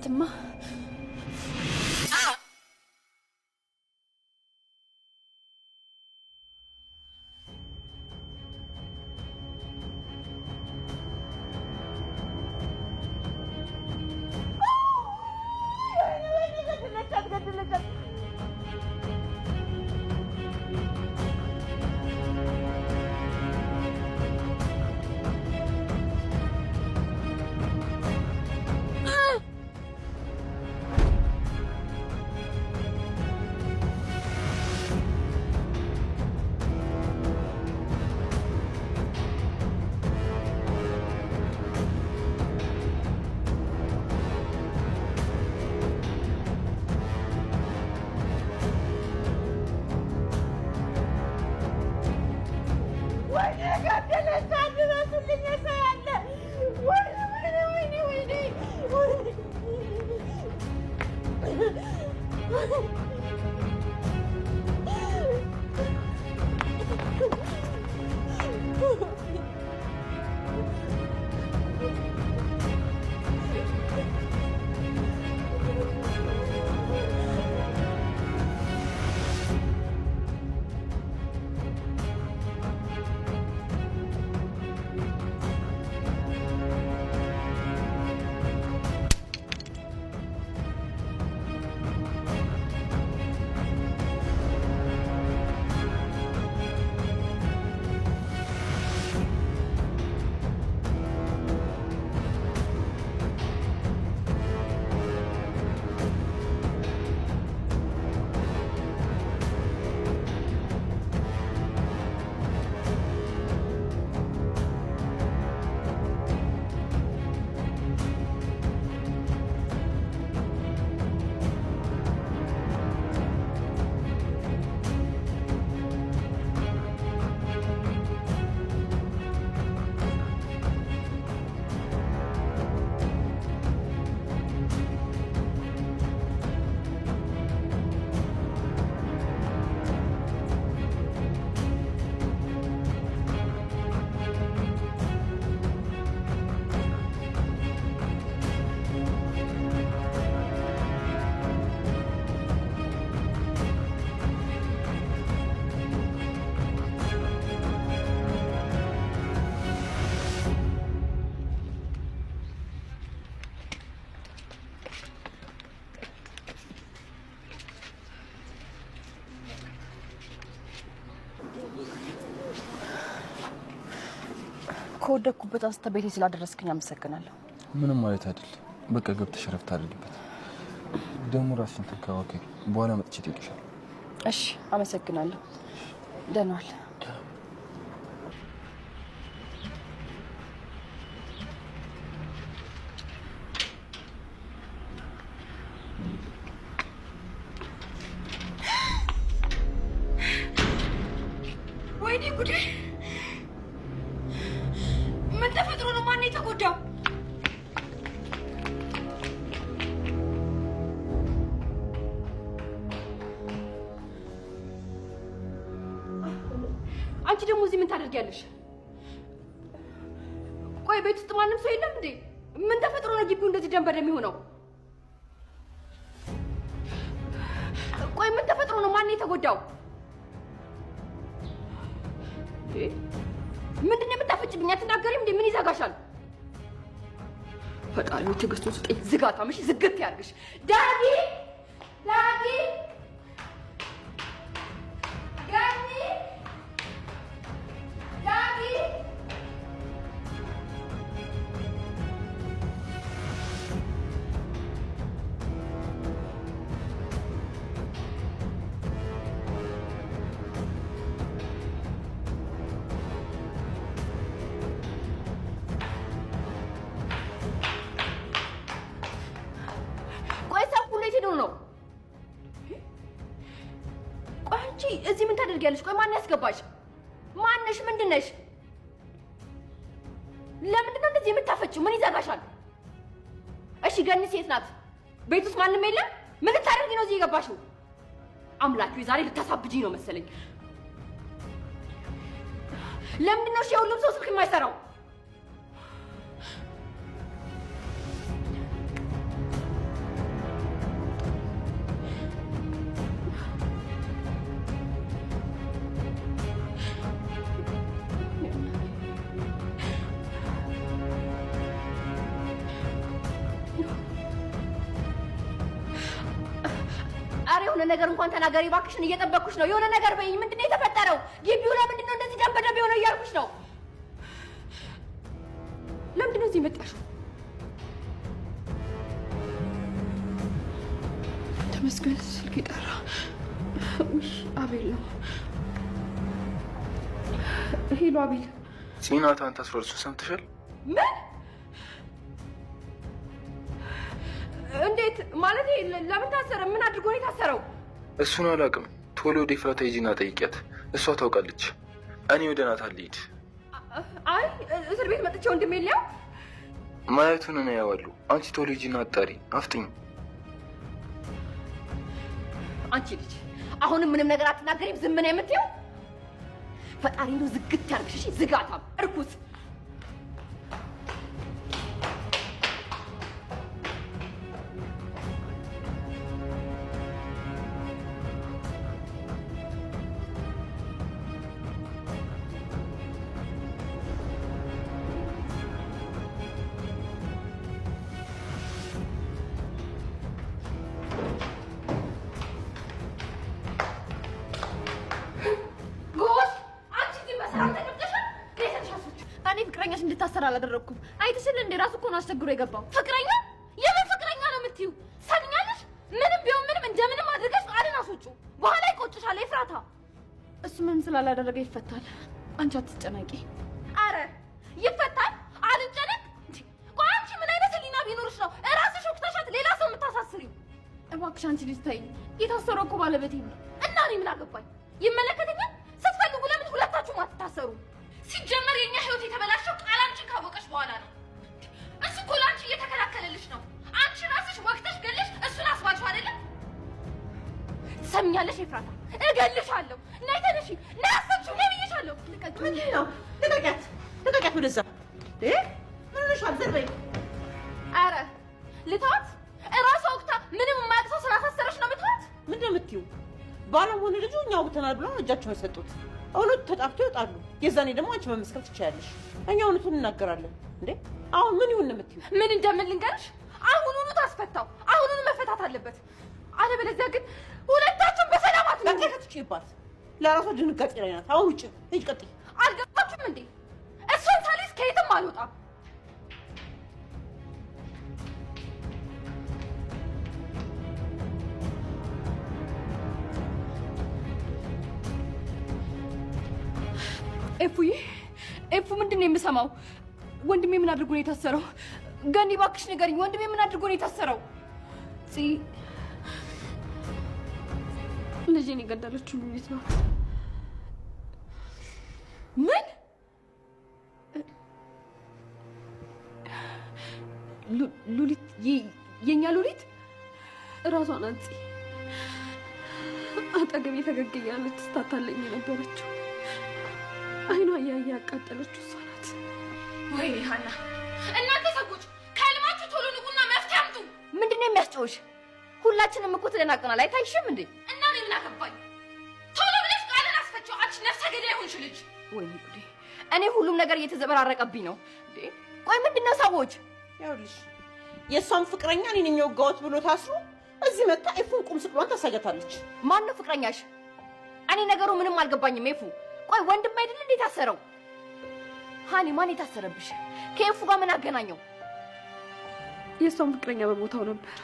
ማለትማ ከወደኩበት አንስተ ቤቴ ስላደረስክኝ አመሰግናለሁ። ምንም ማለት አይደል። በቃ ገብተሽ እረፍት አድርጊበት። ደግሞ ራስሽን ተንከባከቢ። በኋላ መጥቼ እጠይቅሻለሁ። እሺ፣ አመሰግናለሁ። ደህና ዋል። ወይኔ ጉዴ! ምን ተፈጥሮ ነው? ማነው የተጎዳው? አንቺ ደግሞ እዚህ ምን ታደርጊያለሽ? ቆይ ቤት ውስጥ ማንም ሰው የለም እንዴ? ምን ተፈጥሮ ነው ግቢው እንደዚህ ደም በደም የሆነው? ቆይ ምን ተፈጥሮ ነው? ማነው የተጎዳው? ምንድን ነው የምታፈጭብኝ? አትናገሪም እንዴ? ምን ይዘጋሻል? ፈጣሪ ትዕግስቱን ስጠኝ። ዝጋታም እሺ፣ ዝግት ያርግሽ። ዳጊ ዳጊ ገኒ ዳጊ። ቆይ ሰው ሁሉ የት ሄዶ ነው? ቆይ አንቺ እዚህ ምን ታደርጊያለሽ? ቆይ ማን ያስገባሽ? ማነሽ? ምንድን ነሽ? ለምንድን ነው እንደዚህ የምታፈጪው? ምን ይዘጋሻል? እሺ ገኒ ሴት ናት። ቤት ውስጥ ማንም የለም። ምን ልታደርጊ ነው እዚህ የገባሽው? አምላኪ ዛሬ ልታሳብጂኝ ነው መሰለኝ። ለምንድን ነው እሺ የሁሉም ሰው ስልክ የማይሰራው? የሆነ ነገር እንኳን ተናገሪ እባክሽን፣ እየጠበቅኩሽ ነው። የሆነ ነገር በይኝ። ምንድን ነው የተፈጠረው? ግቢው ለምንድን ነው እንደዚህ ደም በደም የሆነው እያልኩሽ ነው። ለምንድን ነው እዚህ የመጣሽው? ተመስገን፣ ስልክ ይጠራ። ውይ አቤል ነው። Hello አቤል። ጽናታን ታስሯል። እሱን ሰምተሻል? ምን? እንዴት ማለት? ለምን ታሰረ? ምን አድርጎ ነው የታሰረው? እሱን አላውቅም። ቶሎ ወደ ኤፍራታ ሂጂና ጠይቂያት፣ እሷ ታውቃለች። እኔ ወደ ናታን ልሂድ። አይ እስር ቤት መጥቼ ወንድሜ ሊያው ማየቱን እኔ ያዋለሁ። አንቺ ቶሎ ሂጂና አጣሪ፣ አፍጥኝ። አንቺ ልጅ አሁንም ምንም ነገር አትናገሪም? ዝም ነው የምትይው? ፈጣሪ እንደው ዝግት ያርግሽ። እሺ ዝጋታም እርኩስ። ፍቅረኛሽ እንድታሰር አላደረግኩም። አይተሽል እንዴ? ራሱ እኮ ነው አስቸግሮ የገባው። ፍቅረኛ? የምን ፍቅረኛ ነው የምትይው? ሰምኛለሽ? ምንም ቢሆን ምንም እንደምንም አድርገሽ ቃልን አስወጪው። በኋላ ይቆጭሻል ኤፍራታ። እሱ ምንም ስላላደረገ ይፈታል። አንቺ አትጨነቂ። አረ ይፈታል፣ አልጨነቅ። ቆይ አንቺ ምን አይነት ህሊና ቢኖርሽ ነው እራስሽ ወቅተሻት ሌላ ሰው የምታሳስሪው? እባክሽ አንቺ ልጅ ተይኝ። የታሰረው እኮ ባለቤቴ ነው እና እኔ ምን አገባኝ? ይመለከተኛል? ስትፈልጉ ለምን ሁለታችሁም አትታሰሩ? ሲጀመር የኛ ህይወት የተበላሸው ቃል አንቺን ካወቀሽ በኋላ ነው። እሱ እኮ ለአንቺ እየተከላከለልሽ ነው። አንቺ ራስሽ ወቅተሽ ገለሽ እሱን አስባልሽው አይደለም? ትሰሚኛለሽ ኤፍራታ፣ እገልሻለሁ። ነይ ተነሺ፣ ነይ አሰብሽው፣ ነይ ብዬሻለሁ። ምንድን ነው? ልቀቂያት፣ ልቀቂያት ወደዛ። ምን ሆነሻል? ዘር በይ። ኧረ ልተዋት? እራሷ ወቅታ ምንም የማያውቅ ሰው ስላሳሰረሽ ነው የምትዋት? ምንድን ነው የምትይው? ባሏም ሆነ ልጁ እኛ ወቅተናል ብለው እጃቸውን የሰጡት እውነቱ ተጣብቶ ይወጣሉ። የዛኔ ደግሞ አንቺ መመስከር ትችያለሽ። እኛ እውነቱን እንናገራለን። እንዴ አሁን ምን ይሁን ነው የምትይው? ምን እንደምን ልንገርሽ? አሁኑኑ ታስፈታው። አሁኑኑ መፈታት አለበት። አለበለዚያ ግን ሁለታችሁም በሰላም አትኖሩም። በቃ ትችይባት። ለራሷ ድንጋጤ ላይ ናት። አሁን ውጭ ሂጅ፣ ቀጥይ። አልገባችሁም እንዴ? እሱን ሳልይዝ ከየትም አልወጣም። ኤፉዬ፣ ኤፉ ምንድን ነው የምሰማው? ወንድሜ ምን አድርጎ ነው የታሰረው? ገኒ እባክሽ ንገሪኝ፣ ወንድሜ ምን አድርጎ ነው የታሰረው? ጽ ልጄን የገደለችው ሉሊት ናት። ምን? ሉሊት? የኛ ሉሊት? እራሷ ናት። ጽ አጠገቤ ፈገግ እያለች ስታታለኝ የነበረችው አይኗ እያየ ያቃጠለችው እሷ ናት። ወይኔ ሀና፣ እናንተ ሰዎች ከህልማችሁ ቶሎ ንቁና መፍትሄ አምጡ። ምንድን ነው የሚያስጨውሽ? ሁላችንም እኮ ተደናግጠናል። አይታይሽም እንዴ? እና እኔ ምን አገባኝ? ቶሎ ብለሽ ቃልን አስፈቺው። አንቺ ነፍሰ ገዳይ የሆንሽ ልጅ። ወይኔ ጉዴ! እኔ ሁሉም ነገር እየተዘበራረቀብኝ ነው። ቆይ ምንድን ነው ሰዎች? ይኸውልሽ የእሷን ፍቅረኛ እኔ ነኝ የወጋሁት ብሎ ታስሮ እዚህ መታ ኤፉን ቁም ስቅሏን ታሳያታለች። ማን ነው ፍቅረኛሽ? እኔ ነገሩ ምንም አልገባኝም ኤፉ። ቆይ ወንድም አይደል እንዴ የታሰረው? ሃኒ ማን የታሰረብሽ? ከኤፉ ጋር ምን አገናኘው? የእሷን ፍቅረኛ በቦታው ነበር።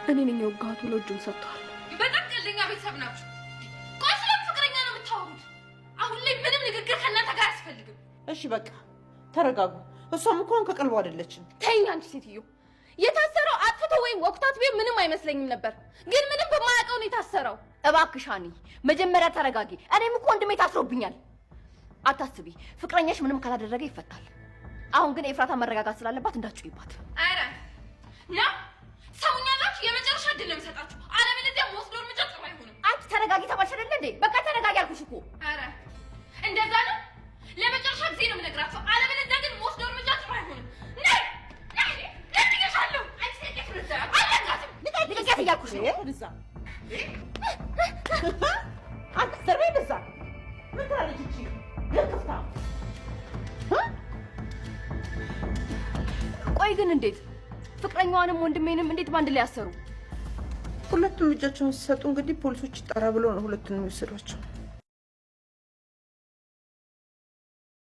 እኔ ነኝ የወጋሁት ብሎ እጁን ሰጥቷል። በጣም ቀልደኛ ቤተሰብ ናችሁ። ቆይ ስለምን ፍቅረኛ ነው የምታወሩት? አሁን ላይ ምንም ንግግር ከእናንተ ጋር አያስፈልግም። እሺ በቃ ተረጋጉ። እሷም እኮ አሁን ከቀልቧ አይደለችም። ተይኝ አንቺ ሴትዮ። የታሰረው አጥፍቶ ወይም ወቅታት ቢሆን ምንም አይመስለኝም ነበር፣ ግን ምንም በማያውቀው ነው የታሰረው። እባክሽ ሃኒ መጀመሪያ ተረጋጊ። እኔም እኮ ወንድሜ ታስሮብኛል። አታስቢ፣ ፍቅረኛሽ ምንም ካላደረገ ይፈታል። አሁን ግን ኤፍራታ መረጋጋት ስላለባት እንዳትጮይባት። ኧረ ና ሰሙኛላችሁ፣ የመጨረሻ እድል ነው የምሰጣችሁ። አለበለዚያ የምወስደው እርምጃ ጥሩ አይሆንም። አንቺ ተረጋጊ ተባልሽ አይደለ እንዴ? በቃ ተረጋጊ አልኩሽ እኮ። ኧረ እንደዛ ነው። ለመጨረሻ ጊዜ ነው የምነግራችሁ። አለበለዚያ ግን የምወስደው እርምጃ ጥሩ አይሆንም። ነይ ነይ ነይ ብዬሻለሁ። አንቺ አለቃትም ልቀቂያት እያልኩሽ ነው። ወደዛ አንተ ዘርበይ በዛ ምን ትላለች እቺ ግርክፍታ? ቆይ ግን እንዴት ፍቅረኛዋንም ወንድሜንም እንዴት በአንድ ላይ ያሰሩ? ሁለቱም እጃቸውን ሲሰጡ እንግዲህ ፖሊሶች ይጠራ ብለው ነው ሁለቱን የሚወሰዷቸው።